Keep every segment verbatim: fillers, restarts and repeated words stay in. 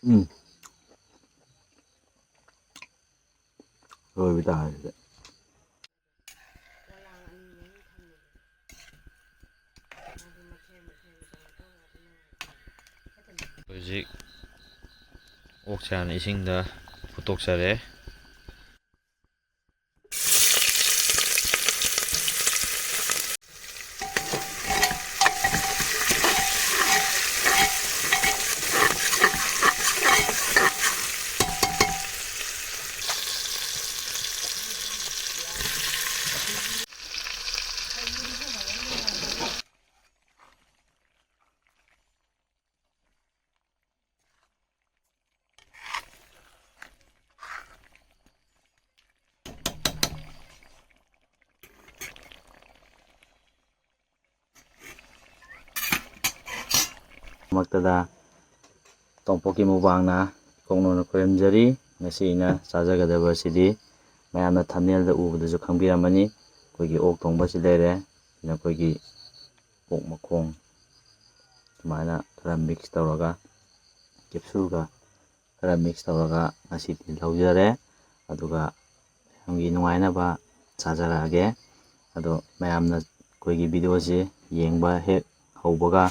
ꯎꯝ꯫ ꯂꯣꯏꯕ ꯇꯥꯔꯦ ꯁꯤꯗ꯫ ꯍꯧꯖꯤꯛ ꯑꯣꯛꯁꯦ ꯍꯥꯟꯅ ꯏꯁꯤꯡꯗ ꯐꯨꯠꯇꯣꯛꯆꯔꯦ꯫ ꯃꯛꯇꯗ ꯇꯣꯝꯄꯣꯛꯀꯤ ꯃꯨꯛꯕꯥꯡꯅ ꯏꯀꯣꯛꯅꯣꯅ ꯈꯣꯏꯔꯝꯖꯔꯤ꯫ ꯉꯁꯤ ꯑꯩꯅ ꯆꯥꯖꯒꯗꯕ ꯑꯁꯤꯗꯤ ꯃꯌꯥꯝꯅ ꯊꯝꯅꯦꯜꯗ ꯎꯕꯗꯁꯨ ꯈꯪꯕꯤꯔꯝꯃꯅꯤ꯫ ꯑꯩꯈꯣꯏꯒꯤ ꯑꯣꯛ ꯊꯣꯡꯕ ꯑꯁꯤ ꯂꯩꯔꯦ, ꯑꯗꯨꯅ ꯑꯩꯈꯣꯏꯒꯤ ꯑꯣꯛ ꯃꯈꯣꯡ ꯁꯨꯃꯥꯏꯅ ꯈꯔ ꯃꯤꯛꯁ ꯇꯧꯔꯒ, ꯀꯦꯞꯁꯨꯜꯒ ꯈꯔ ꯃꯤꯛꯁ ꯇꯧꯔꯒ ꯉꯁꯤꯗꯤ ꯂꯧꯖꯔꯦ꯫ ꯑꯗꯨꯒ ꯃꯌꯥꯝꯒꯤ ꯅꯨꯡꯉꯥꯏꯅꯕ ꯆꯥꯖꯔꯛꯑꯒꯦ꯫ ꯑꯗꯣ ꯃꯌꯥꯝꯅ ꯑꯩꯈꯣꯏꯒꯤ ꯚꯤꯗꯤꯑꯣꯁꯤ ꯌꯦꯡꯕ ꯍꯦꯛ ꯍꯧꯕꯒ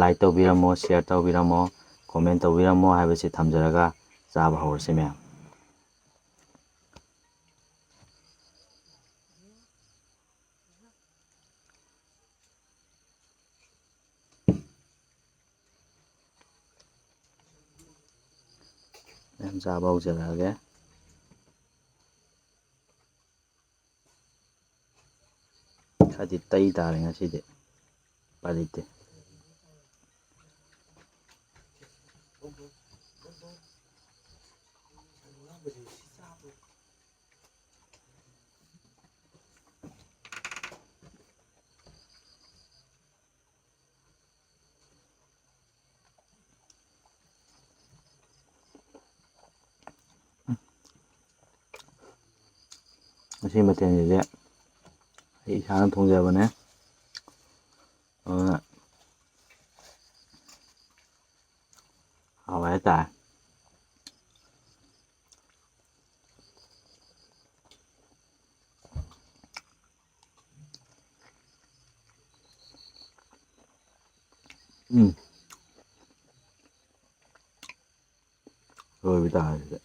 ꯂꯥꯏꯛ ꯇꯧꯕꯤꯔꯝꯃꯣ, ꯁꯤꯌꯔ ꯇꯧꯕꯤꯔꯝꯃꯣ, ꯀꯣꯃꯦꯟ ꯇꯧꯕꯤꯔꯝꯃꯣ ꯍꯥꯏꯕꯁꯤ ꯊꯝꯖꯔꯒ ꯆꯥꯕ ꯍꯧꯔꯁꯤ ꯃꯌꯥꯝ꯫ ꯃꯌꯥꯝ ꯆꯥꯕ ꯍꯧꯖꯔꯛꯑꯒꯦ꯫ ꯈꯔꯗꯤ ꯇꯩ ꯇꯥꯔꯦ ꯉꯁꯤꯗꯤ, ꯎꯄꯥꯏ ꯂꯩꯇꯦ꯫ ꯉꯁꯤ ꯃꯊꯦꯜꯁꯤꯗꯤ ꯑꯩ ꯏꯁꯥꯅ ꯊꯣꯡꯖꯕꯅꯦ, ꯑꯗꯨꯅ ꯍꯥꯎꯋꯦ ꯍꯥꯏꯇꯥꯔꯦ꯫ ꯎꯝ꯫ ꯂꯣꯏꯕ ꯇꯥꯔꯦ ꯁꯤꯗ꯫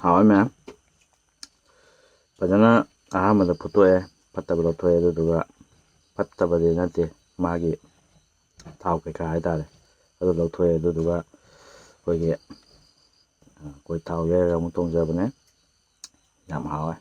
ꯍꯥꯎꯋꯦ ꯃꯌꯥꯝ꯫ ꯐꯖꯅ ꯑꯍꯥꯟꯕꯗ ꯐꯨꯠꯇꯣꯛꯑꯦ, ꯐꯠꯇꯕ ꯂꯧꯊꯣꯛꯑꯦ, ꯑꯗꯨꯗꯨꯒ, ꯐꯠꯇꯕꯗꯤ ꯅꯠꯇꯦ, ꯃꯥꯒꯤ ꯊꯥꯎ ꯀꯩꯀꯥ ꯍꯥꯏꯇꯥꯔꯦ, ꯑꯗꯨ ꯂꯧꯊꯣꯛꯑꯦ꯫ ꯑꯗꯨꯗꯨꯒ ꯑꯩꯈꯣꯏꯒꯤ, ꯑ, ꯑꯩꯈꯣꯏ ꯊꯥꯎ ꯌꯩꯔꯒ ꯑꯃꯨꯛ ꯊꯣꯡꯖꯕꯅꯦ꯫ ꯌꯥꯝ ꯍꯥꯎꯋꯦ꯫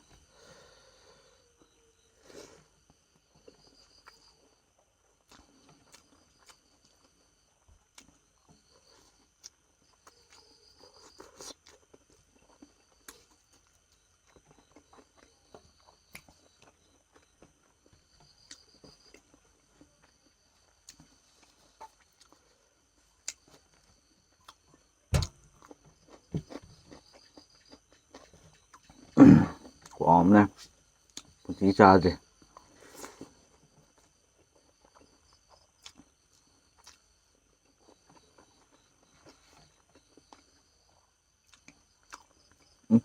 ꯄꯨꯟꯁꯤ ꯆꯥꯗ꯭ꯔꯤ꯫ ꯎꯝ꯫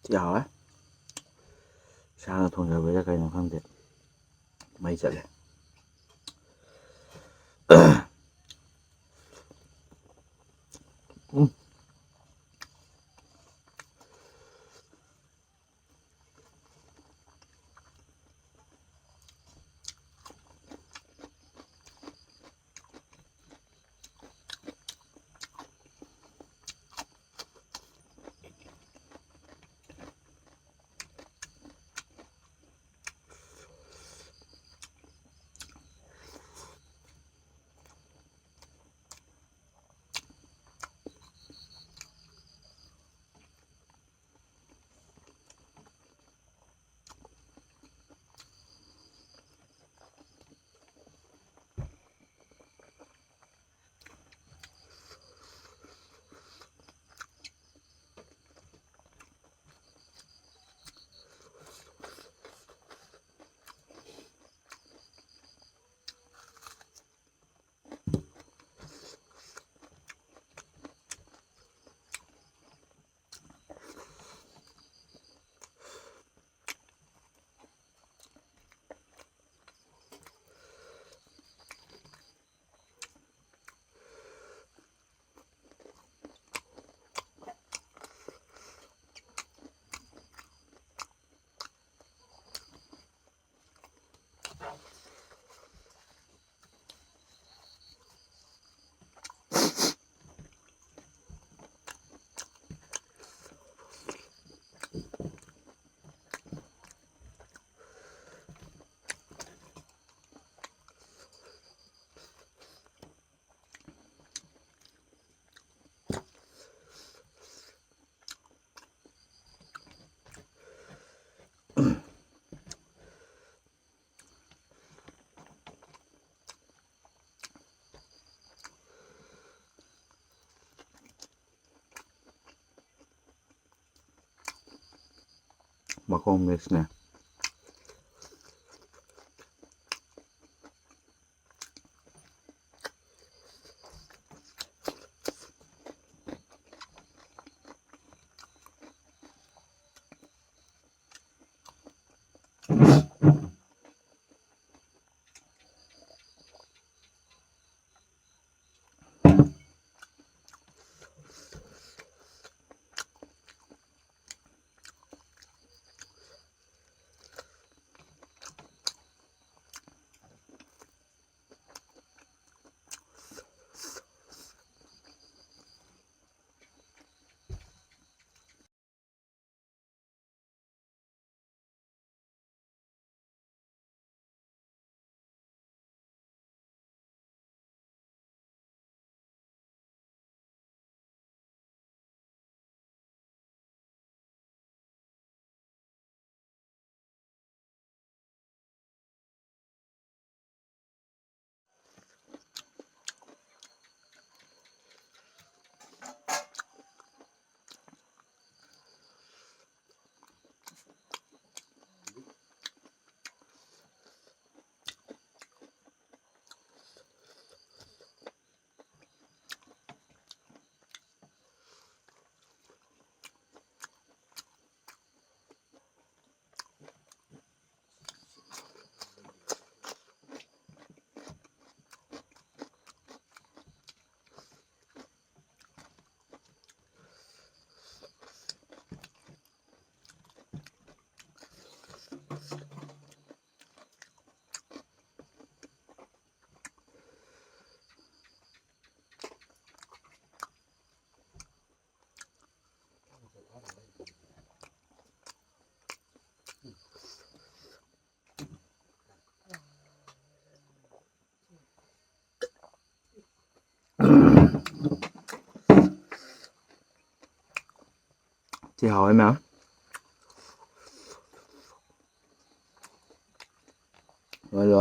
ꯊꯤ ꯍꯥꯎꯋꯦ꯫ ꯏꯁꯥꯅ ꯊꯣꯡꯖꯕꯩꯔꯥ ꯀꯩꯅꯣ ꯈꯪꯗꯦ, ꯃꯩ ꯆꯠꯂꯦ꯫ ꯎꯝ꯫ ꯃꯈꯣꯡ ꯃꯤꯛꯁꯅꯦ꯫ ꯁꯤ ꯍꯥꯎꯋꯦ ꯃꯌꯥꯝ꯫ ꯑꯗꯣ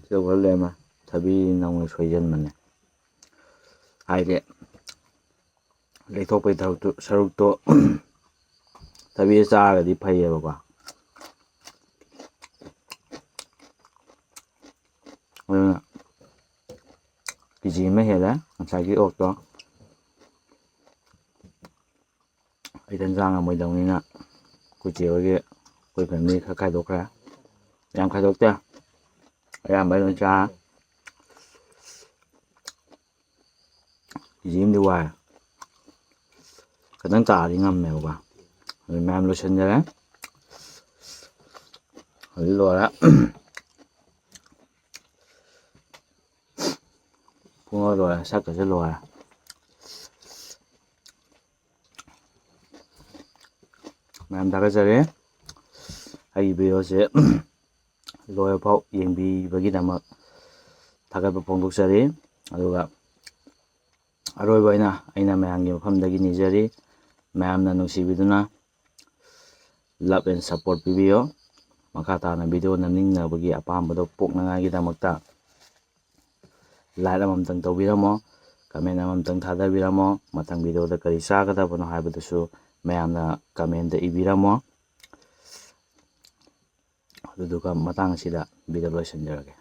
ꯁꯤꯗ ꯈꯔ ꯂꯩꯔꯝꯃꯦ꯫ ꯊꯕꯤ ꯅꯧꯅ ꯁꯣꯏꯖꯟꯕꯅꯦ꯫ ꯍꯥꯏꯗꯤ ꯂꯩꯊꯣꯛꯄꯩ ꯊꯕꯛꯇꯨ, ꯁꯔꯨꯛꯇꯣ ꯊꯕꯤꯁꯦ ꯆꯥꯔꯒꯗꯤ ꯐꯩꯌꯦꯕꯀꯣ꯫ ꯑꯗꯨꯅ ꯀꯦ ꯖꯤ ꯑꯃ ꯍꯦꯜꯂꯦ ꯉꯁꯥꯏꯒꯤ ꯑꯣꯛꯇꯣ꯫ ꯑꯩ ꯇꯟ ꯆꯥ ꯉꯝꯃꯣꯏꯗꯧꯅꯤꯅ ꯑꯩꯈꯣꯏ ꯆꯦ ꯍꯣꯏꯒꯤ, ꯑꯩꯈꯣꯏ ꯐꯦꯃꯤꯂꯤ ꯈꯔ ꯈꯥꯏꯗꯣꯛꯈ꯭ꯔꯦ꯫ ꯌꯥꯝ ꯈꯥꯏꯗꯣꯛꯇꯦ, ꯑꯌꯥꯝꯕ ꯂꯣꯏ ꯆꯥ꯫ ꯀꯦ ꯖꯤ ꯑꯃꯗꯤ ꯋꯥꯏ꯫ ꯈꯤꯇꯪ ꯇꯥꯔꯗꯤ ꯉꯝꯃꯦꯕꯀꯣ꯫ ꯑꯗꯨ ꯃꯌꯥꯝ ꯂꯣꯏꯁꯤꯟꯖꯔꯦ꯫ ꯍꯧꯖꯤꯛ ꯂꯣꯏꯔꯦ꯫ ꯄꯨꯡ ꯂꯣꯏꯔꯦ, ꯁꯛꯀꯁꯦ ꯂꯣꯏꯔꯦ꯫ ꯃꯌꯥꯝ ꯊꯥꯒꯠꯆꯔꯤ꯫ ꯑꯩꯒꯤ ꯚꯤꯗꯤꯑꯣꯁꯦ ꯂꯣꯏꯔꯐꯥꯎ ꯌꯦꯡꯕꯤꯕꯒꯤꯗꯃꯛ ꯊꯥꯒꯠꯄ ꯐꯣꯡꯗꯣꯛꯆꯔꯤ꯫ ꯑꯗꯨꯒ ꯑꯔꯣꯏꯕ ꯑꯣꯏꯅ ꯑꯩꯅ ꯃꯌꯥꯝꯒꯤ ꯃꯐꯝꯗꯒꯤ ꯅꯤꯖꯔꯤ, ꯃꯌꯥꯝꯅ ꯅꯨꯡꯁꯤꯕꯤꯗꯨꯅ love and support ꯄꯤꯕꯤꯌꯣ꯫ ꯃꯈꯥ ꯇꯥꯅ ꯚꯤꯗꯤꯑꯣ ꯅꯝꯅꯤꯡꯅꯕꯒꯤ ꯑꯄꯥꯝꯕꯗꯣ ꯄꯣꯛꯅꯉꯥꯏꯒꯤꯗꯃꯛꯇ like ꯑꯃꯃꯝꯇꯪ ꯇꯧꯕꯤꯔꯝꯃꯣ, comment ꯑꯃꯃꯝꯇꯪ ꯊꯥꯗꯕꯤꯔꯝꯃꯣ꯫ ꯃꯊꯪ ꯚꯤꯗꯤꯑꯣꯗ ꯀꯔꯤ ꯆꯥꯒꯗꯕꯅꯣ ꯍꯥꯏꯕꯗꯨꯁꯨ ꯃꯌꯥꯝꯅ commentꯇ ꯏꯕꯤꯔꯝꯃꯣ꯫ ꯑꯗꯨꯗꯨꯒ ꯃꯇꯥꯡ ꯑꯁꯤꯗ ꯚꯤꯗꯤꯑꯣ ꯂꯣꯏꯁꯤꯟꯖꯔꯒꯦ꯫